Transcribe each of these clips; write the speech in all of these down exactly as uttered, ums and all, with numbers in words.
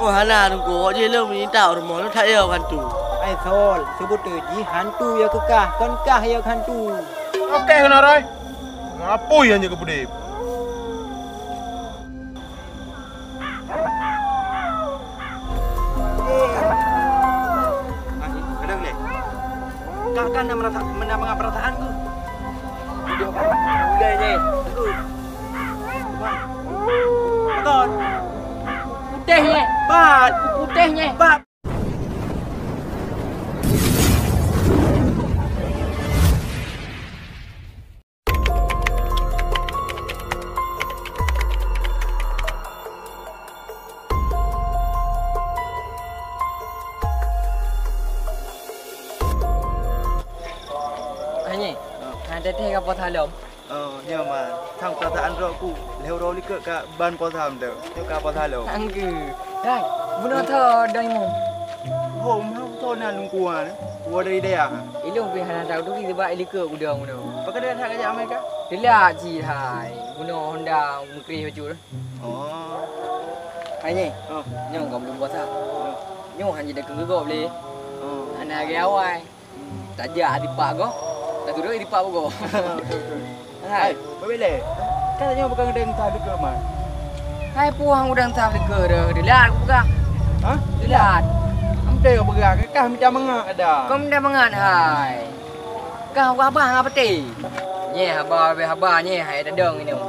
Oh, hana, Teungku. Awak jih lôn minta rumoh lôn that yôh hantu. Ai Sol, seubeutôi jih hantu ya keukah, kon kah ya hantu. Oke, keunoe rhoi. Ngapui nyang jeuet keu beudeb. Ah, kadang lé. Kak kan nak merasa, nak mengaprasaan ku. Udah, udah, nyeh. Kon. Putéh, nyeh. Pat. Putéh, nyeh. Pat. Hai, nyeh. Ha, teuntèe ka puasa lom? Oh, nyoe, Man. Sang perasaan droe ku, lhèe uroe likot ka ban puasa mantong. Nyoe ka puasa lom. Angge. Hai, bunoe tho dong imum. Ho, meuhom tho na lungkuan. Wo dari daya. Ilong pih hana tahu tu, sebab ilikot udang bunoe. Pakon dak that kajak amai ka? Teulat cit hai. Bunoe Honda meukreh bacut. Oh. Hai, nyeh. Oh. Nyoe ka buleuen puasa. Oh. Nyoe hana jidakeueng geugob lé. Oh. Hana lagèe awai. Tajak tipak gob, taturot tipak gob. Betul, betul. Hai. Hai, babele. Kan nyoe bukan udang sah dekat, Man. Hai, puang udang sah dekat dah. Teulat ku peugah. Hah? Teulat. Ampe ku peugah, kah minta mangat dah. Kau minta mangat, hai. Kah ku haba ngon peti. Nyeh haba, haba nyeh, hai tadong inoe.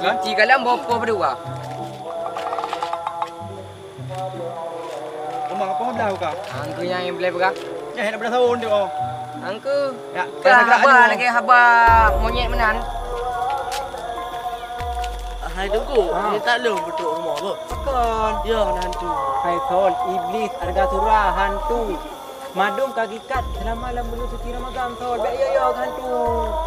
Hah? Ci, ci kalam boh po padua. Rumah apa belah buka? Angku nyang yang boleh buka. Nyeh, nak belah tahun tu, oh. Angku. Ya, kah haba lagi haba monyet meunan. Hai Teungku, ha. Ni tak lom beutôi rumah tu. Kon. Ya, hantu. Hai Sol, iblis, harga surah, hantu. Madum ka gikat selama lam bulan suci Ramadan, Sol. Bèk yo-yo hantu.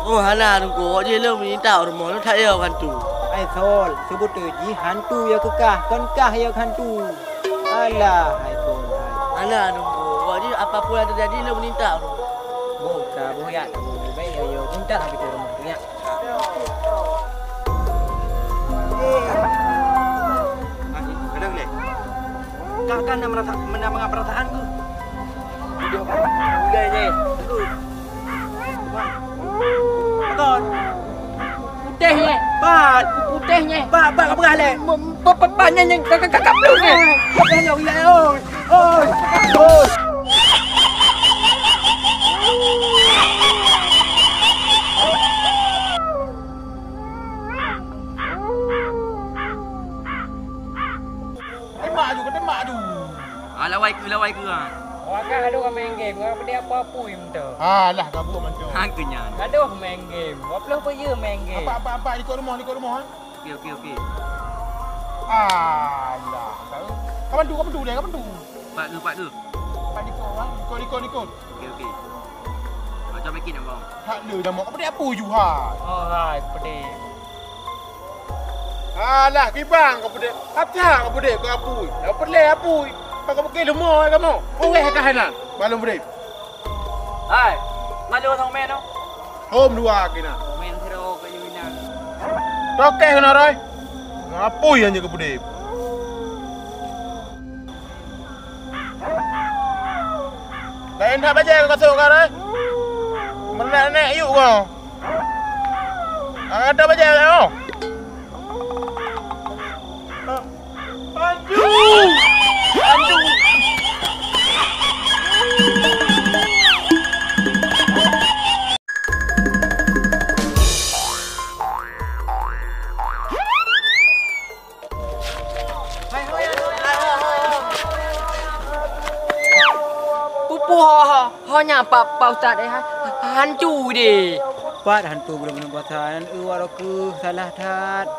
Oh, hana, Teungku. Awak jih lôn minta rumoh lôn that yo hantu. Ai Sol, seubeutôi jih hantu ya keukah, kon kah ya hantu. Alah, hai Sol, hai. Hana, Teungku. Awak jih apapun yang terjadi, lôn minta rumoh. Boh ka, boh ya, boh. Bèk yo-yo, minta sampai ke rumah tu, ya. Ah, kadang lé. Kak kan nak merasa, nak mengaprasaan ku. Udah, udah, nyeh. Kon. Putéh, nyeh. Pat. Putéh, nyeh. Pat, pat, apa lé? Pat, pat, pat, nyeh, nyeh. Kak, kak, kak, kak, nyeh. Oi, oi, oi. Tembak aju, kau tembak aju. Ah, lawai keu, lawai keu, ah. Awak kah adoh main game, awak peudeh apa-apa yang tu. Alah, gabuk mantong. Ha, keunyan. Adoh main game. Waploh peue main game. Apa, apa, apa, likot rumoh, likot rumoh, ha? Okey, okey, okey. Alah, kau. Kapan tu, kapan tu dia, kapan tu? Pat tu, pat tu. Pat likot, ha? Likot, likot, likot. Okey, okey. Macam makin nak bang. Hak le dah mau, kau peudeh apa ju, ha? Oh, hai, peudeh. Alah, kibang kau peudeh. Apa kau peudeh kau apui? Kau peudeh apui. Kau bukan leumo kamu. Uweh kah hana? Balong peudeh. Hai, malu orang main tu. Hom dua kena. Main hero kau ni minang. Tokeh kena, Roy. Ngapui yang jaga peudeh. Laén that bajèe keu kasôk ka, eh? Meurenek-renek yuk kau. Ah, ada bajèe kau. Aduh! Aduh! Pupu ho, ho, ho nyan Pak, Pak Ustaz, eh, ha, hantu deh. Pat hantu buleuen-buleuen puasa nyan, eu, waroe keuh salah that.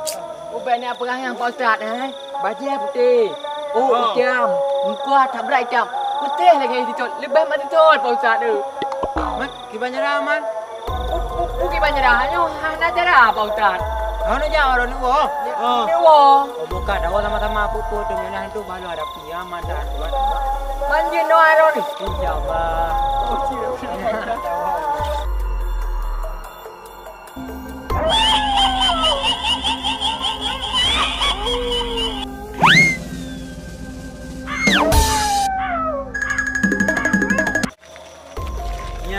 Ubak nyan peurang nyang Pak Ustaz, eh. Bajèe putéh, ôk itam, muka that brat itam, putéh lagèe sitol, leubeh mat sitol Pak Ustaz, eh. Mat? Kiban nyerah, Man? Pu-, pu-, pu kiban nyerah, nyoe hana cara, Pak Ustaz. Hana jak, Ron, ni woe? Ni, ni woe. Oh, bukan, awak sama-sama pupu tu, meunyoe hantu, baru hadapi, ya, Man, tahan, kuat. Man jin doa, Ron. Insya Allah. Oh, siap.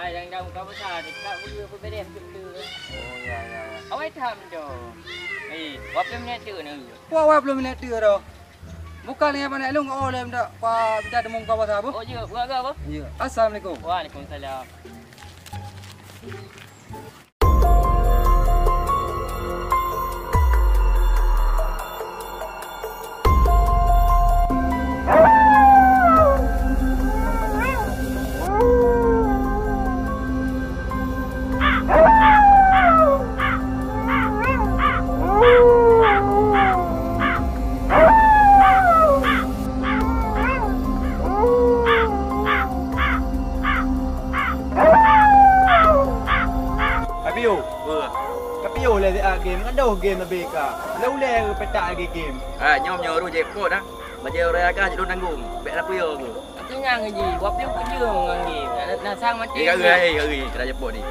Hai, dang-dang buka puasa, dekat bulu aku beres tu. Oh, ya, ya, ya. Awai tham tu. Eh, wapeu minit tu ni. Wah, wapeu minit tu dah. Bukan dengan panek lung, oh, lem dak, pa minta temu buka puasa apa? Oh, ya, buat apa? Ya. Assalamualaikum. Waalaikumsalam. Kapiyôh. Wah. Kapiyôh lé siat game, ngadôh game leubeh ka. Lé ulèe petak lagèe game. Ah, nyoe nyoe rôh jackpot dah. Bajèe raya ka jeuet lôn tanggong. Bèk lapuyôh aku. Aku nyang ji, wapeu peujeueng ngon game. Na, na sang maté. Eh, kagui, eh, kagui, kena jackpot ni.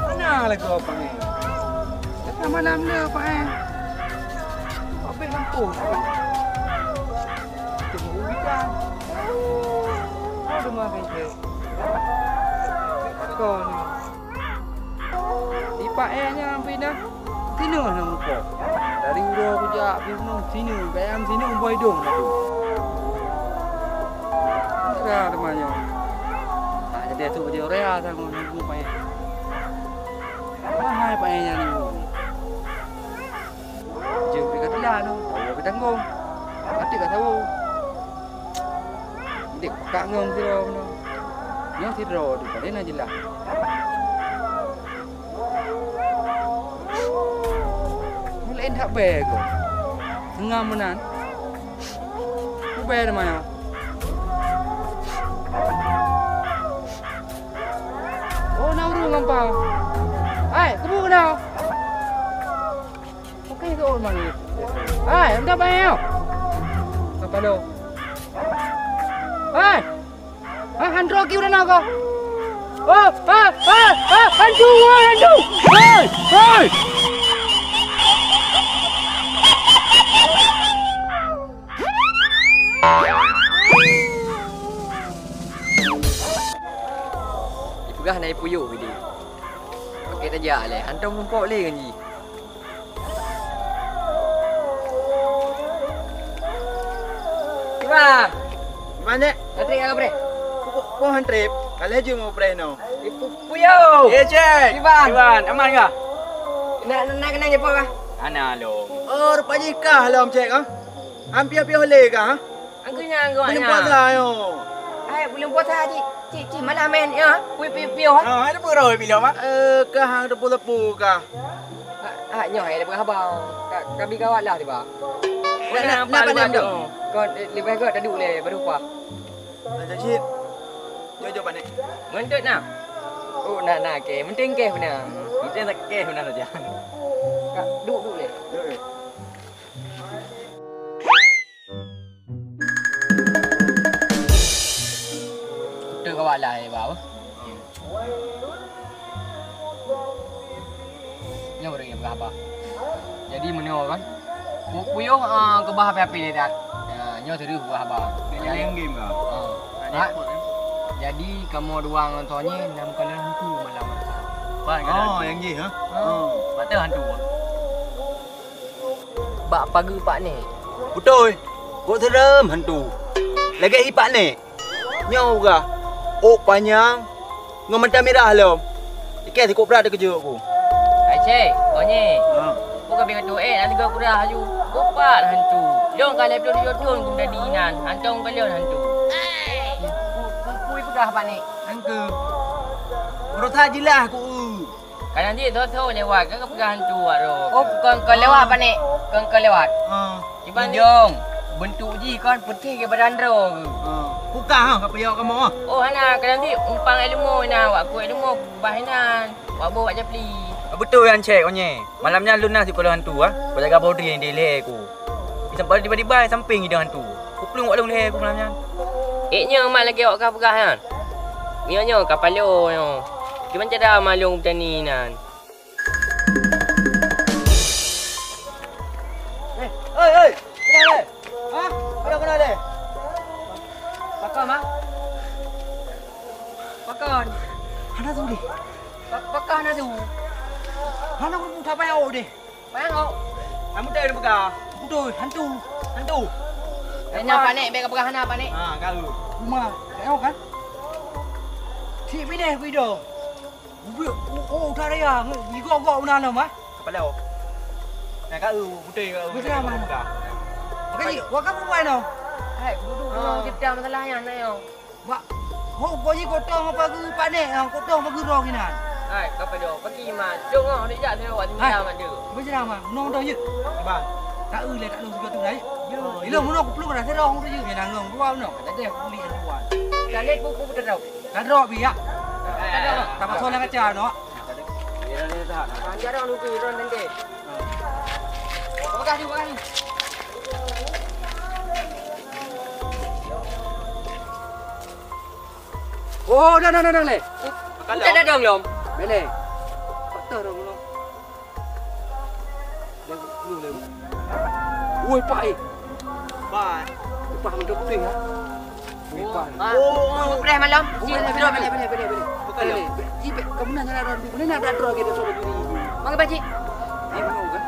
Mana lagu apa ni? Tengah malam ni apa eh? Habis lampu. Tengok hujan. Aduh, maaf, eh. Kau ni. Di Pak Eh nyan pih dah. Sinoe na muka. Dari uroe kujak pih nyoe sinoe, kayang sinoe boi dong na tu. Kira teuma nyoe. Tak jadi esok jadi orang asai ngon nunggu Pak Eh. Wahai Pak Eh nyan ni. Jeuet pih ka teulat tu, sawo pih tanggong. Até ka sawo. Dek ka ngon sidroe meunoe. Nyoe sidroe tu, paléng na jeulaih. Nyoe laén that bèe goe. Seungab meunan. Ubèe teuma nyoe. Oh, na ureueng gampang. Hai, keubu keunoe. Oke, ke ôn mari. Hai, enggak payah. Apa lo? Hai. Ha, han droe kiu dah na ko. Oh, ha, ha, ha, hantu, ha, hantu. Hai, hai. Ipeugah na ipuyôh geude. Pakai tajak lé, hantom lumpok lé ngon jih. Iban. Iban, Cek. Patrick, ka preh. Peue, peue han trép? Ka lheueh jeuem u preh nyoe. Eh, pu-, puyôh. Eh, Cek. Iban. Iban, aman kah? Nak, nak, nak keunong jipok kah? Hana lom. Oh, rupa jih kah lom, Cek, ah? Han piôh-piôh lé kah, ah? Angkeu nyan, angkeu nyan. Buleuen puasa nyoe. Hai, buleuen puasa, cit, cit, cit, malam, men, ya. Puyôh, puyôh, puyôh, ah. Ah, ada peue roh bilom, ah? Eh, kah hang teupeu-teupeu kah? Ha, ha, nyoe hai, ada peue haba. Ka, ka bi gawat lah tiba. Nak, nak, nak, nak, nak. Kon, eh, leubeh gèt taduek lé, baru upah. Nak cit. Jok, jok, pané. Meunteuk na. Oh, na, na, kèe. Meunteuk kèe beuna. Meunteuk kèe beuna saja. Ka, duek, duek lé. Duek, duek. Beutôi gawat lah, eh, Bang. Nyoe ureueng nyang peugah haba. Jadi, meunyoe kan, pu-, puyôh, ah, keubah api-api lé that. Ya, nyoe serius peugah haba. Jadi, main game kah? Ah. Ada ha? Sport, eh? Jadi, kamoe dua ngon Tony nam kalon hantu malam. Apa, oh, nyang jih, ha? Ah. Oh. Patah hantu. Bak pageue Pak Nek. Beutôi. Kok serem hantu. Lagèe hi Pak Nek. Nyoe uroe. Ôk panyang ngon mata mirah lom. Ikèe sikok brat dikeujok ku. Hai Cek, oh nye. Ha. Ku ka bingah tu, eh, nak teugok kurah laju. Ku pat hantu. Dong ka lhèe ploh tujoh thon ku meutadi nan. Hantom kalon hantu. Pu-, pu-, pui peugah Pak Nek. Hantu. Beurasa jilah ku. Kadang jih tho-tho lewat, kan geupeugah hantu awak tu. Oh, kon, kon lewat, Pak Nek. Kon, kon lewat. Ah. Iban idong, beuntuk jih kon peutéh keu badan droe. Ah. Bukah, ha, ka payok kamoe, ah. Oh, hana, kadang jih umpang ilmu na, wak ku ilmu bah inan, wak boh wak japli. Beutôi nyan, Cek, oh nye. Malam nyan lôn na sikolong hantu, ah. Ku jaga boh drien di lhèe ku. Di sampoe tiba-tiba sampéng idong hantu. Kuplueng wak lôn lhèe ku malam nyan. Ék nyoe mat lagèe awak ka peugah nyan. Nyoe, nyoe ka paloe nyoe. Kiban cara mak lôn beutani nan. Eh, oi, oi. Keunoe lé. Ha? Keunoe, keunoe lé. Pakon, ha? Pakon. Hana su deh. Pa-, pakon hana su. Hana su, tak payah awak deh. Payah awak. Kamu tak ada pegang. Beutôi, hantu. Hantu. Eh, nyan Pak Nek, bèk ka peugah hana, Pak Nek. Ha, kalau. Rumah, tak tahu kan? Cik pineh ku idong. Ubé, oh, oh, udah raya, gigok-gok beuna lom, ah. Kepala. Nah, ka eu, beutôi ka eu. Beutôi, Bang. Ka. Makajih, wak ka bukai noh. Hai, duduk dalam jeda masalah nyan, ayo. Bak, ho, kok jih kotong apa geu panek, ah, kotong apa geu rong inan. Hai, ka pado, pagi mah. Dong, oh, dia jak saya wak tinggal mak dia. Beujeuram, Bang. Nong dong jeuet. Bang. Ka eu lé, tak lôn sigoe tu dah, eh. Yo. Ilong, nong, kuplueng dah serong tu jeuet. Nang nong dua, nong. Tak ada kulit dua. Tak ada kuku beutadrop. Tadrop, ya. Tadrop. Tambah soal kaca, noh. Panjang dong, nunggu, ron nanti. Bagah ni, bagah ni. Oh, dah, dah, dah, dah, leh. Udah, dah, dong, lom. Boleh. Patah dong, lom. Dah, lu, leh. Woi, Pak, eh. Pak. Pak, betul-betul, ya. Woi, Pak. Ah, oh, oh, oh. Preh malam. Oh, boleh, boleh, boleh, boleh, boleh. Bukan, boleh. Ibe, kamu nanya orang dulu. Mana ada drone kita suruh dulu. Bang, Pak Cik. Ini mau, kan?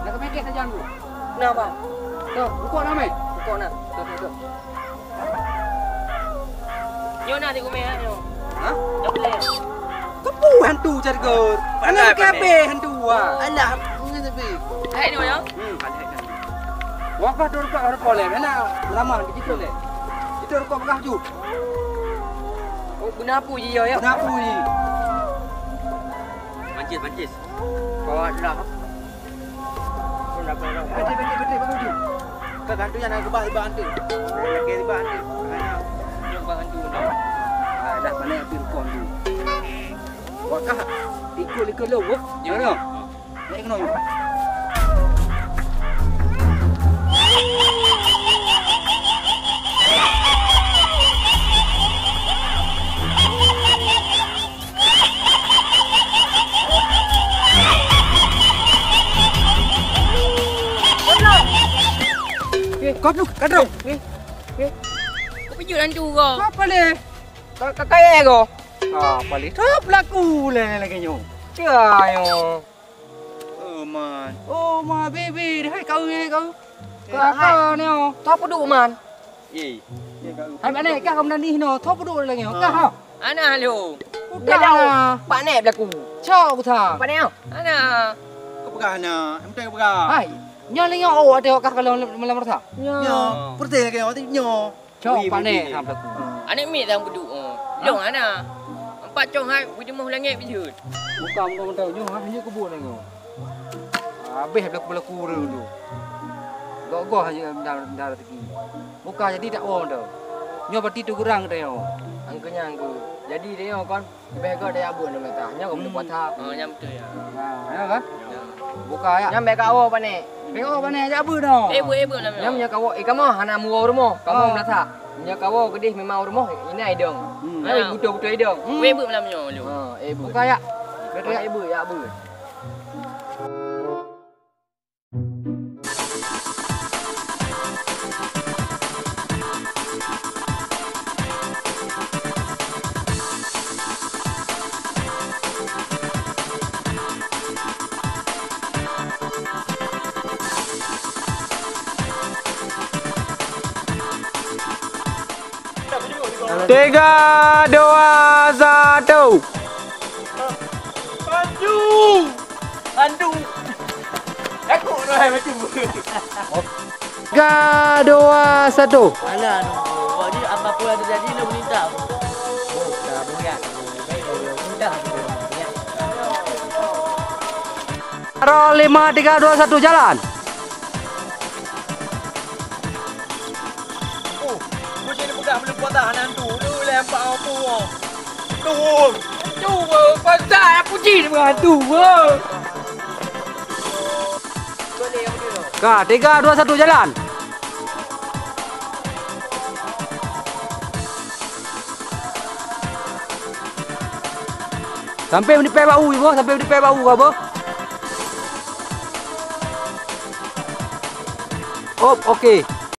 Nak ke bengkel saja, Bu. Kenapa? Tuh, buka nama, eh? Buka nama. Tuh, tuh, tuh. Nyoe na di gumeh, nyoe. Hah? Nyoe boleh. Keupeue hantu cargor? Pandai, pandai. Nang kabeh hantu, wah. Alah, ngon tapi. Hai ni, nyoe. Hmm. Wah, kah tu rukok, rukok leh. Mana? Lama di situ leh. Itu rukok pegang ju. Guna peue jih nyoe, ya? Guna peue jih? Mancis, mancis. Kawat lah. Betul, betul, betul, betul, betul. Kau gantung jangan kebah ibak hantu. Lagi ibak hantu. Hanya dia kebah hantu. Ah, dah mana api rukun tu. Wakah ikut-ikut lo, oh. Jangan. Naik kena. Eh, kau tu, kau tu. Eh, eh. Kau pijak hantu kau. Apa le? Kau, kau kaya kau? Apa le? Top laku le lagi nyo. Sia nyo. Oh, man. Oh, ma, baby, hai kau, hai kau. Kau, kau ni, oh. Top duduk, man. Eh. Hai, mana kah kau menani no? Top duduk lagi, oh. Kah, ha? Ana lu. Udah lah. Pak Nek berlaku. Cok, udah. Pak Nek, oh. Ana. Kau pegang, ana. Em, tak pegang. Hai. Nyo lagi, oh, ada kah kalau malam rasa? Nyo. Nyo. Percaya ke, oh, nyo. Cok, Pak Nek, ha, berlaku. Aneuk miet nyang peuduek, oh. Lôn hana. Empat cong hai, beujeumöh langét beujeut. Bukan mentang-mentang nyoe, ha, hanya kebun nyoe. Habéh berlaku-berlaku ureueng tu. Goh-goh hanya dah, dah rezeki. Bukan jadi tak woe tu. Nyoe berarti tu geurang tu nyoe. Angku nyan angku. Jadi dia nyoe kon. Leubeh gét daya beuet lom gata. Nyoe ka puasa. Oh, nyan beutôi, ya. Ha, ya kan? Ya. Buka, ya. Nyan bèk kawoe, Pak Nek. Bèk kawoe, Pak Nek, jak beuet noh. Eh, beuet, eh, beuet lah, nyan meunyoe kawoe, eh, kamoe hana muwoe rumoh. Kamoe meunasah. Meunyoe kawoe keudeh memang rumoh, inan idong. Hmm. Ha, ya. Beutôi-beutôi idong. Hmm. Eh, beuet malam nyoe, lu. Ha, eh, beuet. Buka, ya. Beuet, ya. Eh, beuet, ya, beuet. Tiga, dua, satu. Aduh! Aduh! Aku dah macam. Tiga, dua, satu. Alah, nunggu. Awak ni apa-apa yang terjadi, lo minta. Oh, tak boleh. Baik, lo minta. Roll lima, tiga, dua, satu, jalan. Oh, kau jadi pegang belum patah anak tu. Lu lempar apa? Tuh. Tuh, pasal aku jin dengan tu. Ka, tiga, dua, satu, jalan. Sampai meudipèe bak u, Ibu, sampai meudipèe bak u, Ibu. Op, oke.